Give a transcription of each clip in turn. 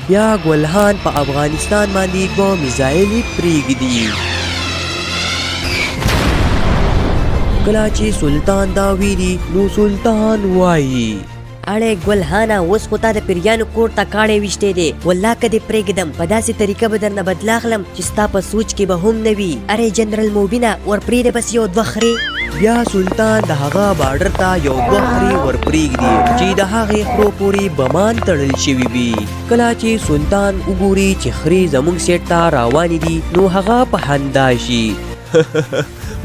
بیا ګلهان په افغانستان باندې دوه میزایلې پریږدي. کله چې سلطان دا ویني نو سلطان وایي. اړې ګل هانه، اوس خو تا د پیریانو کور ته کاڼی ویشتی دی، والله که دې پرېږدم په داسې طریقه به درنه بدله اخلم چې ستا په سوچ کې به هم نه وي. ارې جنرال موبینه، ورپرېږده بس یو دوه خرې. بیا سلطان د هغه بارډر ته یو دوه خرې ورپرېږدي چې د هغې خرو پورې بمان تړل شوي وي. کله چې سلطان وګوري چې خرې زموږ سیټ ته روانې دي نو هغه په خندا شي.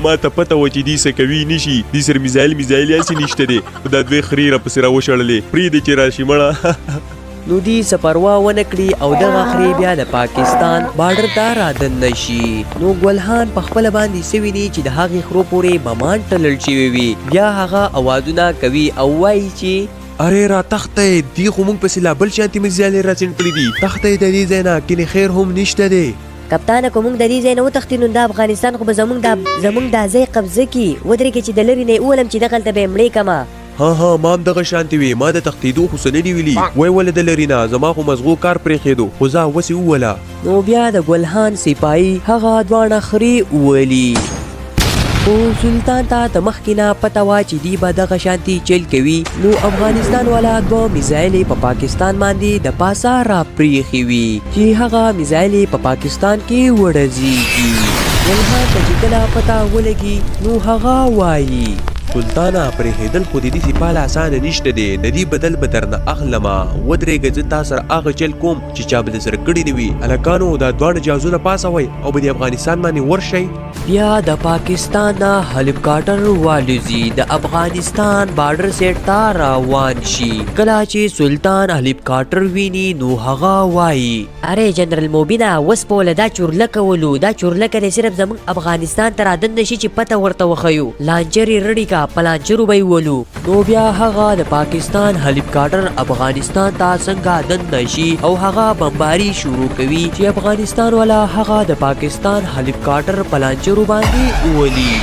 ما ته پته وه چې دی څه کوي نشي، دی سره میزایل میزایل هسې نشته دی، خو دا دوې خرې راپسې راوشړلې، پرېږدې چې راشي مړه. نو دی څه پروا ونه کړي او دغه خرې بیا د پاکستان بارډر ته رادننه شي. نو ګلهان په خپله باندې څه ویني چې د هغې خرو پورې بمان ټلل شوي وي، بیا هغه اوازونه کوي او وایي چې. ارې را تښتئ، دی خو موږ پسې لا بل شانتې میزایلې راڅنډ کړي دي، تښتئ د دې ځای نه، کینې خیر هم نشته دی. کپتانه که موږ د دې ځای نه وتښتي نو دا افغانستان خو به زموږ دا زموږ دا ځای قبضه کړي، ودرېږه چې د لرې نه یې وولم چې دغلته به یې مړې کمه. ها ها ما هم دغه شانتې وې، ما د تښتېدو خو څه نه دي ویلي، ویې وله د لرې نه، زما خو مزغو کار پرېښېدو، خو ځه وسې ووله. نو بیا د ګل خان سپاهي هغه دواړه خرې وولي. خو سلطان ته د مخکې نه پته وه چې دی به دغه شانتې چل کوي، نو افغانستان والا دوه میزایلې په پاکستان باندې د پاسه راپریښې وي چې هغه میزایلې په پاکستان کې وډزیږي. ګل خان ته چې کله پته ولګي نو هغه وایي. سلطانه پرېښېدل خو د دې سپاه له اسانه نشته دی، د دې بدل به درنه اخلمه، ودرېږه زه تا سره هغه چل کوم چې چا به درسره کړي نه وي. هلکانو دا دواړه جهازونه پاسوئ او په دې افغانستان باندې ورشئ. بیا د پاکستان نه هلیکاپټر والوزي، د افغانستان بارډر سیټ ته روان شي. کله چې سلطان هلیکاپټر ویني نو هغه وایي. ارې جنرال موبینه، اوس په وله دا چورلکه ولو، دا چورلکه دې صرف زموږ افغانستان ته رادننه شي چې پته ورته وښیو، لانچر یې رډي که په لانچرو به یې ولو. نو بیا هغه د پاکستان هلیکاپټر افغانستان ته څنګه دننه شي او هغه بمباری شروع کوي چې افغانستان والا هغه د پاکستان هلیکاپټر په لانچرو باندې وولي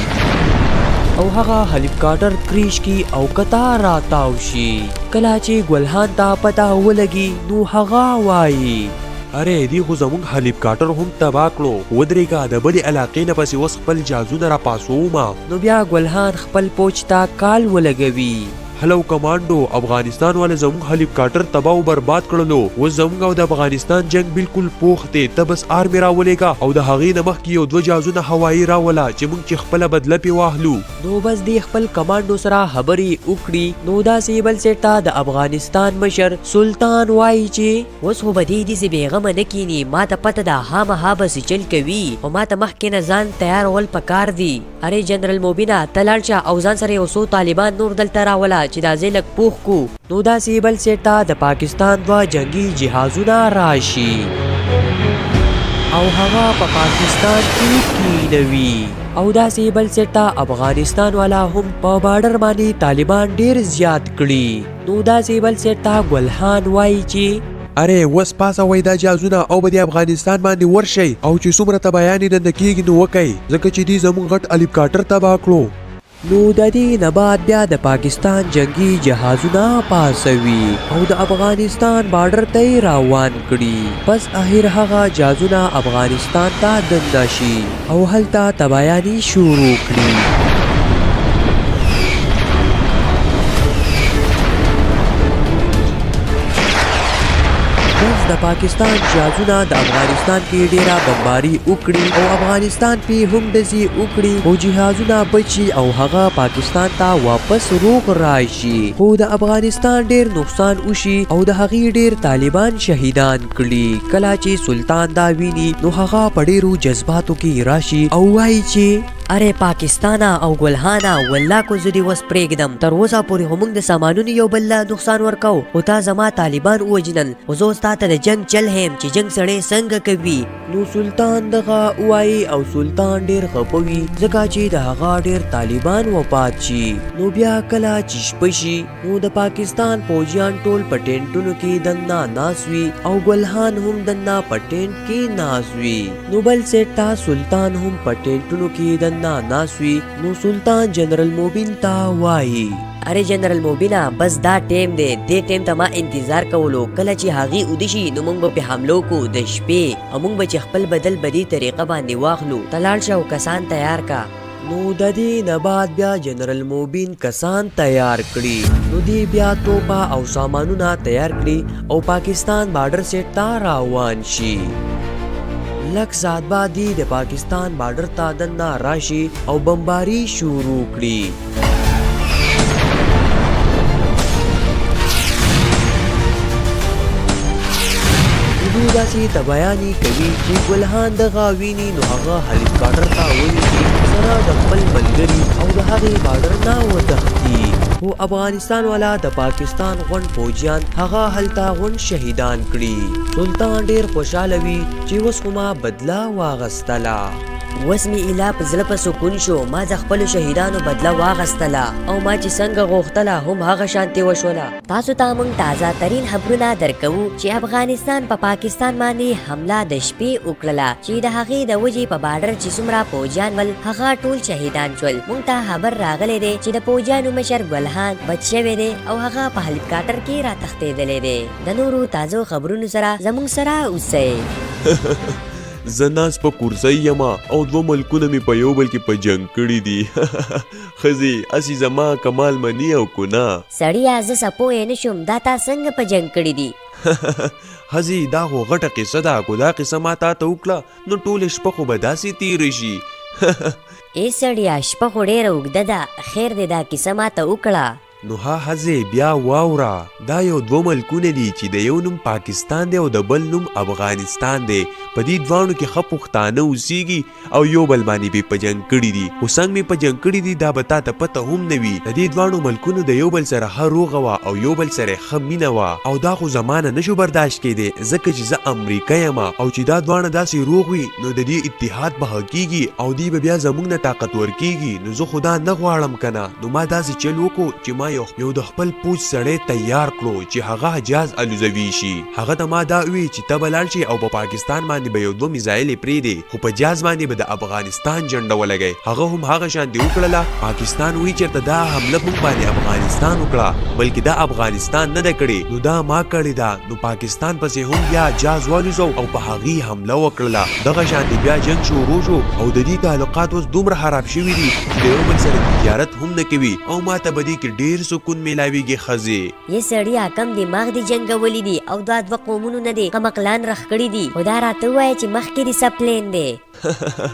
او هغه هلیکاپټر کریش کی او کته راتاو شي. کله چې ګلهان ته پته ولګي نو هغه وایي. ارې دې خو زمونږ هلیکاپټر هم تباه کړو، ودرېږه د بلې علاقې نه پسې اوس خپل جهازونه راپاڅومه. نو بیا ګلهان خپل پوچ ته کال ولګوي. هلو کمانډو، افغانستان والا زموږ هلیکاټر تباه او برباد کړلو، اوس زموږ او د افغانستان جنګ بلکل پوخ دی، ته بس آرمې راولېږه او د هغې نه مخکې یو دوه جهازونه هوایې راوله چې موږ چې خپله بدله پې واخلو. نو بس دې خپل کمانډو سره خبرې وکړي، نو داسې بل سیټ ته د افغانستان مشر سلطان وایي چې. اوس خو به دې داسې بې غمه نه کیني، ماته پته ده خامخا به څه چل کوي، خو ماته مخکې نه ځان تیارول پکار دي. ارې جنرال موبینه، ته لاړ شه او ځان سره یو څو طالبان نور دلته راوله چې دا ځای لږ پوخ کو. نو داسې بل سیټ ته د پاکستان دوه جنګي جهازونه راشي او هغه په پاکستان کې کینوي او داسې بل سیټ ته افغانستان والا هم په بارډر باندې طالبان ډیر زیات کړي. نو داسې بل سیټ ته ګلهان وایي چې. ارې وس پاسوئ دا جهازونه او به دې افغانستان باندې ورشئ او چې څومره تباهیانې دنده کیږي نو وکئ ځکه چې دوی زموږ غټ هلیکاپټر تباه کړو. نو د دې نه بعد بیا د پاکستان جنګي جهازونه پاسوي او د افغانستان بارډر ته یې راوان کړي. پس اخر هغه جهازونه افغانستان ته دننه شي او هلته تباهیانې شروع کړي. بس د پاکستان جهازونه د افغانستان کې ډیره بمباری وکړي او افغانستان پې هم ډزې وکړي، خو جهازونه بچي او هغه پاکستان ته واپس روغ راشي، خو د افغانستان ډیر نقصان وشي او د هغې ډیر طالبان شهیدان کړي. کله چې سلطان دا ویني نو هغه په ډیرو جذباتو کې راشي او وایي چې. ارې پاکستانه او ګلهانه، والله که زه دې وس پرېږدم، تر اوسه پورې خو موږ د سامانونو یو بل له نقصان ورکاو، خو تا زما طالبان ووژنل، خو زه اوس تاته د جنګ چل ښیم چې جنګ سړی څنګه کوي. نو سلطان دغه ووایي او سلطان ډیر خفه وي ځکه چې د هغه ډیر طالبان وفات شي. نو بیا کله چې شپه شي نو د پاکستان پوجیان ټول په ټینټونو کې دننه ناست وي او ګلهان هم دننه په ټینټ کې ناست وي. نو بل سیټ ته سلطان هم په ټینټونو کې دننه ناست وي. نو سلطان جنرال موبین ته وایي. ارې جنرال مبینه بس دا ټیم دی، دې ټیم ته ما انتظار کولو، کله چې هغوی اوده شي نو موږ به پرې حمله وکړو د شپې، او موږ به چې خپل بدل په دې طریقه باندې واخلو. ته لاړ شه او کسان تیار که. نو ددې نه بعد بیا جنرال مبین کسان تیار کړي، نو دی بیا توپه او سامانونه تیار کړي او پاکستان بارډر سیټ ته روان شي. لږ ساعت بعد دی د پاکستان بارډر ته دننه راشي او بمباري شروع کړي. دوی داسې تبایاني کوي چې ګلهان دغه ویني، نو هغه هلیکاپټر ته ونیسي سره د خپل ملګري او د هغې بارډر نه وتښتي، خو افغانستان والا د پاکستان غونډ فوجیان هغه هلته غونډ شهیدان کړي. سلطان ډیر خوشحاله وي چې اوس خو ما بدله واغستله. اوس مې ایله په زړه په سکون شو، ما د خپلو شهیدانو بدله واغستله او ما چې څنګه غوښتله هم هغه شانتې وشوله. تاسو ته موږ تازه ترین خبرونه درکوو چې افغانستان په پاکستان باندې حمله د شپې وکړله چې د هغې د وجې په بارډر چې څومره پوجیان ول هغه ټول شهیدان شول. موږ ته خبر راغلی دی چې د پوجیانو مشر ګلهان بچ شوی دی او هغه په هلیکاپټر کې راتښتېدلی دی. د نورو تازو خبرونو سره زموږ سره اوسئ. زه ناست په کرسۍ یم او دوه ملکونه مې په یو بل کې په جنګ کړي دي. ښځې هسې زما کمال مني او که نه؟ سړیه زه څه پوه نه شوم، دا تا څنګه په جنګ کړي دي؟ ښځې دا خو غټه قصه ده، که دا قصه ما تا ته وکړه نو ټوله شپه خو به داسې تېره شي. ای سړیه شپه خو ډېره اوږده ده، خیر دی دا کیسه ما ته وکړه. نو ها ښځې بیا واوره، دا یو دوه ملکونه دي چې د یو نوم پاکستان دی او د بل نوم افغانستان دی. په دې دواړو کې ښه پښتانه اوسیږي او یو بل باندې بې په جنګ کړي دي، خو څنګه مې په جنګ کړي دي دا به تا ته پته هم نه وي. د دې دواړو ملکونو د یو بل سره ښه روغه وه او یو بل سره ښه مینه وه، او دا خو زما نه نشو برداشت کېدی ځکه چې زه امریکه یم، او چې دا دواړه داسې روغ وي نو د دې اتحاد به ښه کېږي او دوی به بیا زموږ نه طاقتور کېږي، نو زه خو دا نه غواړم کنه. نو ما داسې چل وکړو چې ما یو یو د خپل پوځ سړی تیار کړو چې هغه جاز الوزوي شي. هغه ته ما دا ووی چې ته به لاړ شې او په پاکستان باندې به یو دوه میزایلې پرېږدې، خو په جاز باندې به د افغانستان جنډه ولګوې. هغه هم هغه شانتې وکړله. پاکستان وایي چېرته دا حمله موږ باندې افغانستان وکړه، بلکې دا افغانستان نه ده کړې، نو دا ما کړې ده. نو پاکستان پسې هم بیا جاز والوزو او په هغې حمله وکړله. دغه شانتې بیا جنګ شروع شو او د دې تعلقات اوس دومره خراب شوي دي چې د یو بل سره تجارت هم نه کوي، او ما ته به دې کې ډېر سکون میلاویږي ښځې. یه سړیه کم دماغ دې جنګولي دي او دا دوه قومونو نه دې کم عقلان رخ کړي دي، خو دا راته ووایه چې مخکې دې څه پلین دی؟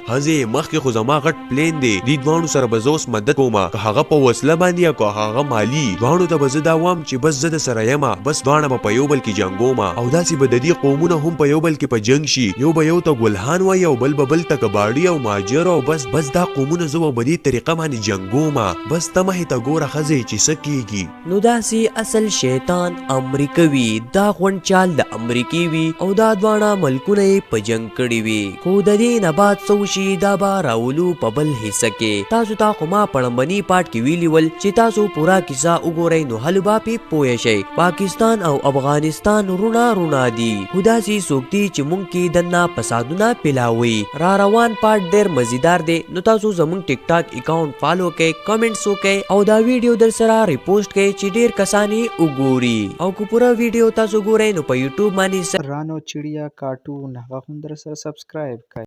ښځې مخکې خو زما غټ پلین دی، دې دواړو سره به زه اوس مدد کوم، که هغه په وسله باندې یا که هغه مالي، دواړو ته به زه دا وایم چې بس زه د سره یم، بس دواړه به په یو بل کې جنګوم، او داسې به د دې قومونه هم په یو بل کې په جنګ شي، یو به یو ته ګلهان وایي او بل به بل ته کباړي او مهاجر، او بس بس دا قومونه زه به په دې طریقه باندې جنګوم. بس ته مخې ته ګوره ښځې چې څه کیږي. نو داسې اصل شیطان امریکه وي، دا غونډ چال د امریکې وي او دا دواړه ملکونه یې په جنګ کړي وي. خو د دې نه بعد څه وشي دا به راولو په بل حصه کې. تاسو ته خو ما په ړمبني پارټ کې ویلي ول چې تاسو پوره کیسه وګورئ نو هلو به پې پوه شئ. پاکستان او افغانستان روڼه روڼه دي، خو داسې څوک دي چې مونږ کې دننه فسادونه پلاوي. را روان پارټ ډېر مزیدار دی، نو تاسو زمونږ ټیک ټاک اکاونټ فالو کړئ، کمنټس وکړئ او دا ویډیو در سره ریپوسټ کړئ چې ډېر کسان یې وګوري. او که پوره ویډیو تاسو ګورئ نو په یوټیوب باندې رانو چړیا کارټون هغه هم درسره سبسکرایب کړئ.